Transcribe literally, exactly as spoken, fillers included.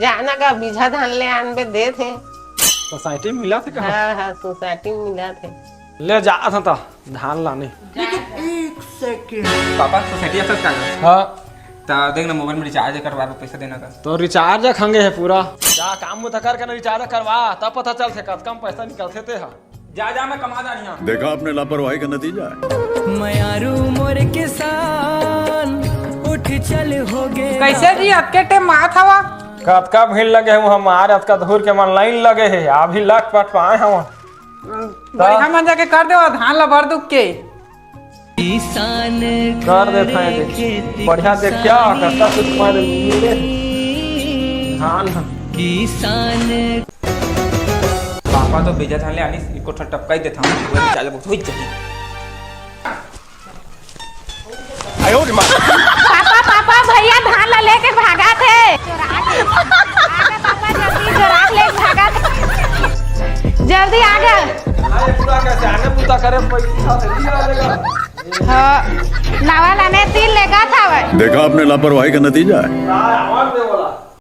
जाना का बीजा धान ले आनबे देथे। सोसाइटी में मिला थे का? हाँ, हाँ, सोसाइटी में मिला थे। ले जात हँव त धान लाने। लेकिन एक सेकंड। पापा, सोसाइटी आता का? हाँ। त देख ना, मोबाइल में रिचार्ज करवा, पैसा देना का। तो रिचार्ज खंगे हे पूरा। जा काम बुता करके ना रिचार्ज करवा, तब पता चलथे कतका म पैसा निकलथे ते हा। जा, जा, मैं कमा जा रही हूँ। देखा आपने लापरवाही का नतीजा है। मयारू मोर किसान उठ चल हो गे। कैसे जी अतके टेम मात हवा? कतका भीड़ लगे हे हमारे, अतका दूर के मन लाइन लगे हे, अभी लग पट पाए हँव। बढ़िया मन जाके कर देवा धान ला भर दुख के। किसान कर देत हँव दे। बढ़िया देखिया, कतका कुछ मारे मिले। धान ह। किसान। पापा तो बीजा धान ले आनिस, इको ठन टपकाई देथन, वो चाले बहुत होई जाही। पापा, पापा, भैया धान ला लेके भागत हे। चोरा के। आगे पापा, जल्दी चोरा के लेके भागत हे। जल्दी आगे। अरे पूरा कैसे आने पूरा करे, पैसा से नहीं आवेगा। हाँ, नवा लाने तीन लेगत हवे। देखा आपने लापरवाही का नतीजा है। आवाज दे बोला।